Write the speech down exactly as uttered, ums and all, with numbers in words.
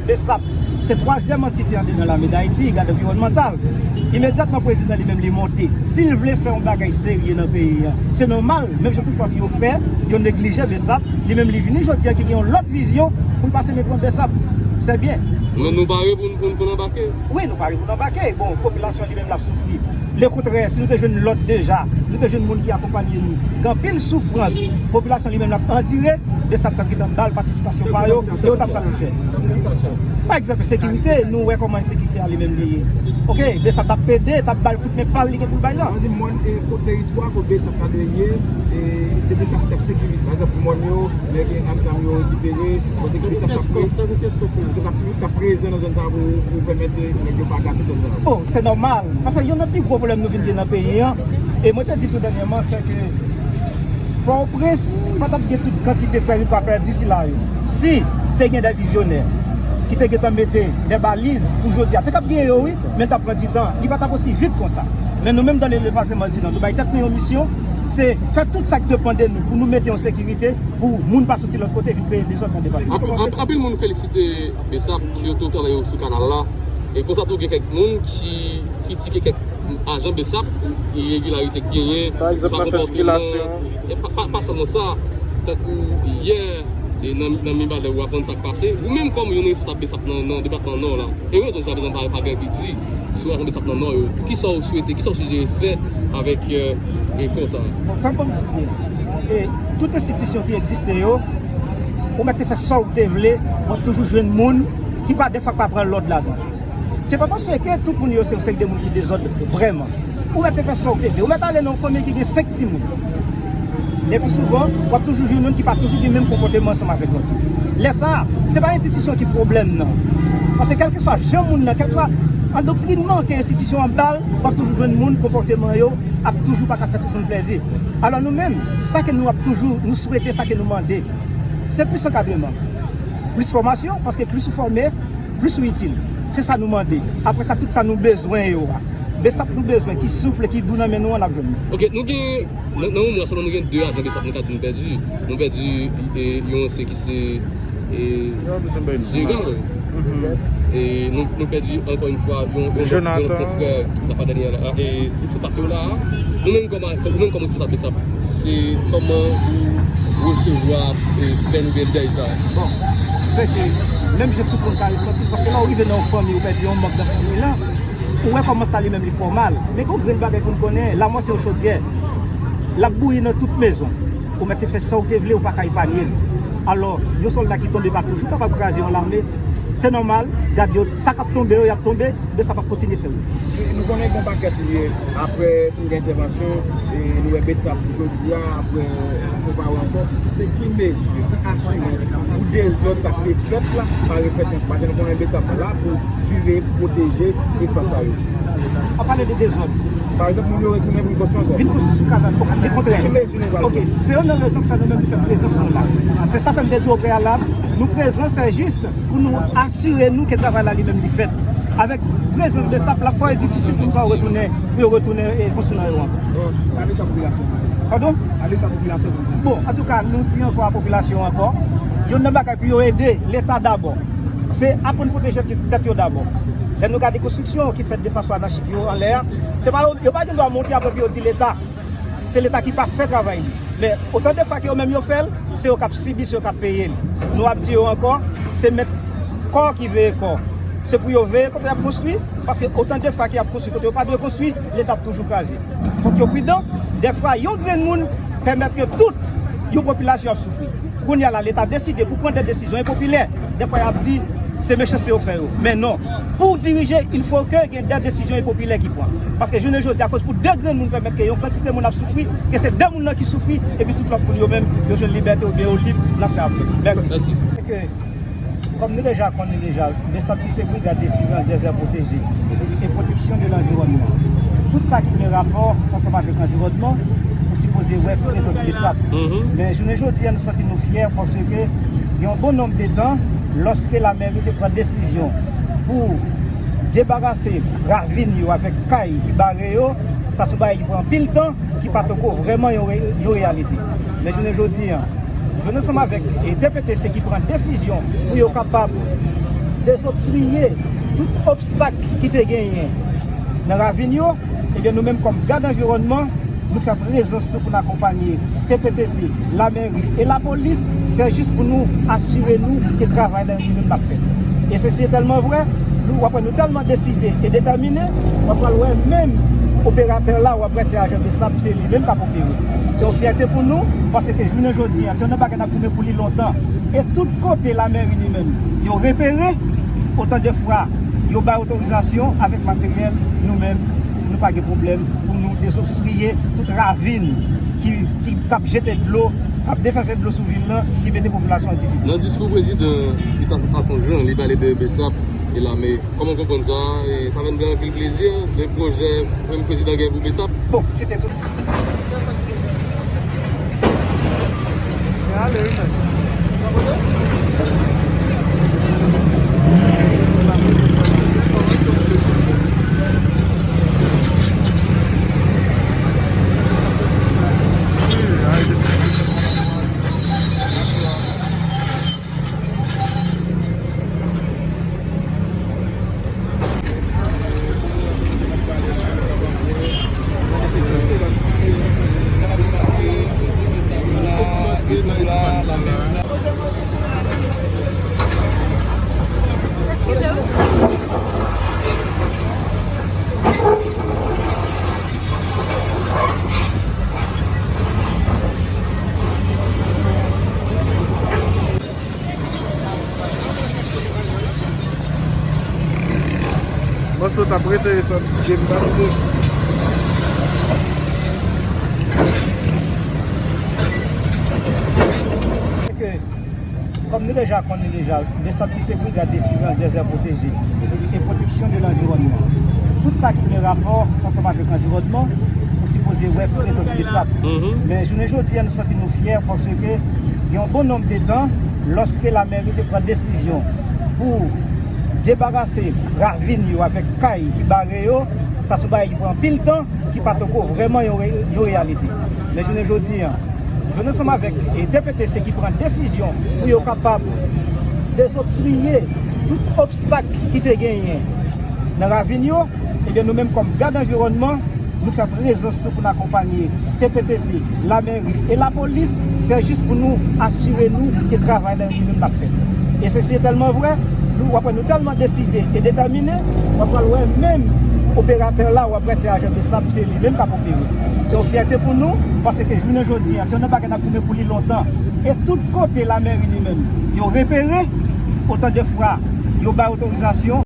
Besap se twazyèm antite andedan Lame Dayiti, gad anviwònmantal. Imedyatman prezidan li menm li monte. Si l vle fè yon bagay serye nan peyi an, se nòmal, menm jan tout lòt yo fè, yo neglije Besap, li menm li vini jodi a ki gen yon lòt vizyon pou l pase men pran Besap. Se byen. Men nou pare pou n, pou n, pou n anbake? Wi, nou pare pou n anbake. Bon, popilasyon li menm l ap soufri. Lekontrè, si nou te jwenn lòd deja, nou te jwenn moun ki akonpanye nou. Gen anpil soufrans, popilasyon li menm l ap andire, Besap t ap gentan ba l patisipasyon pa yo, e yo t ap satisfè. Pa egzanp, sekirite, nou wè kòman ensekirite a li menm li ye. Oke, Besap t ap pede, t ap ba l kout men pa l li gen pou l bay la. Ann di mòn, e, kot teritwa, kot Besap ta dwe ye, e, se Besap ki t ap sekirize. Pa egzanp, mòn yo, lè gen àm zam yo rekipere, panse ki Besap t ap pre-, Besap t ap, t ap prezan nan zòn sa a pou, pou pèmèt, e, nèg yo pa gate zòn sa a. Bon, se nòmal. Paske youn nan pi gwo pwoblèm nou vin gen nan peyi an, e mwen te di tou dènyèman, se ke Pòtoprens pa t ap gen tout kantite tèritwa pèdi sila yo. Si te gen de vizyonè ki te gentan mete de baliz pou jodi a, te t ap gen yo wi, men l t ap pran ditan. Li pa t ap osi vit konsa. Men nou menm dan le depatman di Nò, nou bay tèt nou yon misyon, se fè tout sa k depann de nou pou nou mete yon sekirite pou moun pa soti lòt kote vin kreye dezòd nan depatman. Anp-, anp-, anpil moun felisite Besap, sitou travay yo sou kanal la. E konsa tou gen kèk moun ki kritike kèk ajan Besap pou iregilarite k genyen, pa egzanp, nan fè sikilasyon. E pa, pa, pa sèlman sa, tankou yè, e nan, nan Mibalè, ou aprann sa k pase. Ou menm kòm yon responsab Besap nan, nan depatman Nò la, e ou menm jan Besap pa, pa gen ki di sou ajan Besap nan Nò yo, kisa w swete, kisa w sijere fè avèk, e, e kò sa? Bon, fè m ban m di byen. E tout enstitisyon ki egziste yo, ou mèt te fè sa w te vle, w ap toujou jwenn moun ki pa, defwa, pa pran lòd ladan. Se pa paske tout moun yo se yon seri de moun ki dezòd vrèman. Ou mèt te fè sa w te vle. Ou mèt ale nan yon fanmi ki gen senk timoun. Epi souvan, w ap toujou jwenn youn ki pa toujou gen menm konpòteman ansanm avèk lòt. Lè sa a, se pa enstitisyon ki pwoblèm nan. Paske kèlkeswa jan moun nan, kèlkeswa andoktrinman ke enstitisyon an ba l, w ap toujou jwenn moun konpòteman yo ap toujou pa ka fè tout moun plèzi. Alò nou menm, sa ke nou ap toujou, nou swete, sa ke nou mande, se plis ankadreman, plis fòmasyon, paske plis ou fòme, plis ou itil. Se sa nou mande. Apre sa, tout sa nou bezwen yo a. Besap nou bezwen, ki souple, ki dou nan men nou an, n ap jwenn li. Ok, nou gen, nan, nan yon mwa sèlman, nou gen de ajan Besap nou ka di nou pèdi. Nou pèdi, e, yon se ki se, e, Zegan, wi. E nou, nou pèdi ankò yon fwa yon, yon, yon konfrè ki t ap dènye la. E se pase w la. Nou menm kòm, nou menm kòm responsab Besap, se kòman ou resevwa, e, pèn oubyen dèy sa? Bon, se ke menm jan tout moun ka resanti, paske lè w rive nan yon fanmi, ou pèdi yon manm nan fanmi lan, ou wè kòman sa li menm li fè w mal. Men gen yon grenn bagay pou n konnen, lanmò se yon chodyè. L ap bouyi nan tout mezon. Ou mèt te fè sa w te vle, ou pa ka epanye l. Alò, yon sòlda ki tonbe pa toujou kapab kraze yon lame. Se nòmal, gad yo, sa k ap tonbe yo, y ap tonbe, Besap ap kontinye fè wout. E nou konnen gen yon pakèt lye, apre tout entèvansyon, e nou wè Besap jodi a, apre nou pa wè ankò. Se ki mezi, ki asirans pou dezòd sa k te fèt la pa refèt ankò? Paske nou konnen Besap la pou siveye, pwoteje espas sa yo. An pale de dezòd. Pa egzanp, moun yo retounen vin konstwi ankò. Vin konstwi sou kaz la. Ok, se kontrè. Ki mezi nou pral pran? Ok, se youn nan rezon ki fè nou menm nou fè prezans nou la. Se sa fè m te di w o preyalab, nou prezan se jis pou nou asire nou ke travay la li menm li fèt. Avèk prezans Besap, l ap fò e difisil pou moun sa yo retounen, pou yo retounen e konstwi nan yo ankò. Bon, pale sa popilasyon an. Padon? Pale sa popilasyon an. Bon, antouka, nou di ankò a popilasyon ankò, youn nan bagay pou yo ede Leta dabò. Se aprann pwoteje tèt yo dabò. Lè nou gade konstriksyon ki fèt de fason anachik yo anlè a, se pa yo, yo pa gen dwa monte apre pou yo di Leta. Se Leta ki pa fè travay li. Men, otan de fwa ke yo menm yo fè l, se yo k ap sibi, se yo k ap peye l. Nou ap di yo ankò, se mèt kò ki veye kò. Se pou yo veye kote y ap konstwi, paske otan de fwa ke y ap konstwi kote yo pa dwe konstwi, Leta ap toujou kraze. Fòk yo pridan. Dèfwa, yon grenn moun pèmèt ke tout yon popilasyon ap soufri. Kounye a la, Leta deside pou pran de desizyon enpopilè. Dèfwa, y ap di, se mechanste yo fè yo. Men non. Pou w dirije, il faut que gen de desizyon enpopilè ki pran. Paske jounen jodi a, akoz pou de grenn moun pèmèt ke yon kantite moun ap soufri, ke se de moun nan ki soufri, epi tout lòt moun yo menm, yo jwenn libète oubyen yo lib nan sa y ap fè. Mèsi. Mèsi. Se ke, kòm nou deja konnen deja, Besap li se Brigade de Surveillance des Aires Protégées et Protection de l'Environnement. Tout sa ki gen rapò ansanm avèk anviwònman, ou sipoze wè prezans Besap. Men jounen jodi a, nou santi nou fyè paske gen yon bon nonb de tan, lòske lamèri te pran desizyon pou debarase ravin yo avèk kay ki bare yo, sa se yon bagay ki pran anpil tan, ki pa t ko vrèman yon re-, yon reyalite. Men jounen jodi a, jwenn ansanm avèk, e, D P T C ki pran desizyon pou yo kapab dezobstriye tout obstak ki te genyen nan ravin yo, ebyen, nou menm kòm gad anviwònman, nou fè prezans nou pou n akonpanye T P T C, lamèri e lapolis, se jis pou nou asire nou ke travay la li menm l ap fèt. E sesi e tèlman vrè, nou, w ap wè nou tèlman deside e detèmine, w ap pral wè menm operatè la, w ap wè se ajan BSAP, se li menm k ap opere. Se yon fyète pou nou, paske jounen jodi a, se yon bagay n ap goumen pou li lontan. E tout kote lamèri li menm, yo repere, otan de fwa yo bay otorizasyon avèk materyèl, nou menm, nou pa gen pwoblèm pou nou dezobstriye tout ravin ki, ki, k ap jete dlo, k ap defanse dlo sou vil lan, ki mete popilasyon an difikilte. Nan diskou prezidan Christophe Alphonse Jean, li pale de BSAP e lame. Kòman w konprann sa? E sa fè n pran anpil plezi de pwojè, premye prezidan gen pou BSAP. Bon, se te tout. Mwen sot ap rete sa ti game pa mete. Kòm nou deja konnen deja, BSAP se Brigade de Surveillance des Aires Protégées et Protection de l'Environnement. Tout sa ki gen rapò ansanm avèk anviwònman, ou sipoze wè prezans BSAP. Men jounen jodi a, nou santi nou fyè paske gen yon bon nonb de tan, lòske lamèri te pran desizyon pou debarase ravin yo avèk kay ki bare yo, sa se yon bagay ki pran anpil tan, ki pa t ko vrèman yon re-, yon reyalite. Men jounen jodi a, jounen ansanm avèk, e, T P T C ki pran desizyon pou yo kapab dezobstriye tout obstak ki te genyen nan ravin yo, ebyen, nou menm kòm gad anviwònman, nou fè prezans nou pou n akonpanye T P T C, lamèri e lapolis, se jis pou nou asire nou ke travay la li menm l ap fèt. E sesi e tèlman vrè, nou, w ap wè nou tèlman deside e detèmine, w ap pral wè menm operatè la, w ap wè se ajan BSAP, se li menm k ap opere. Se yon fyète pou nou, paske jounen jodi a, se yon bagay n ap goumen pou li lontan. E tout kote lamèri li menm, yo repere, otan de fwa yo bay otorizasyon,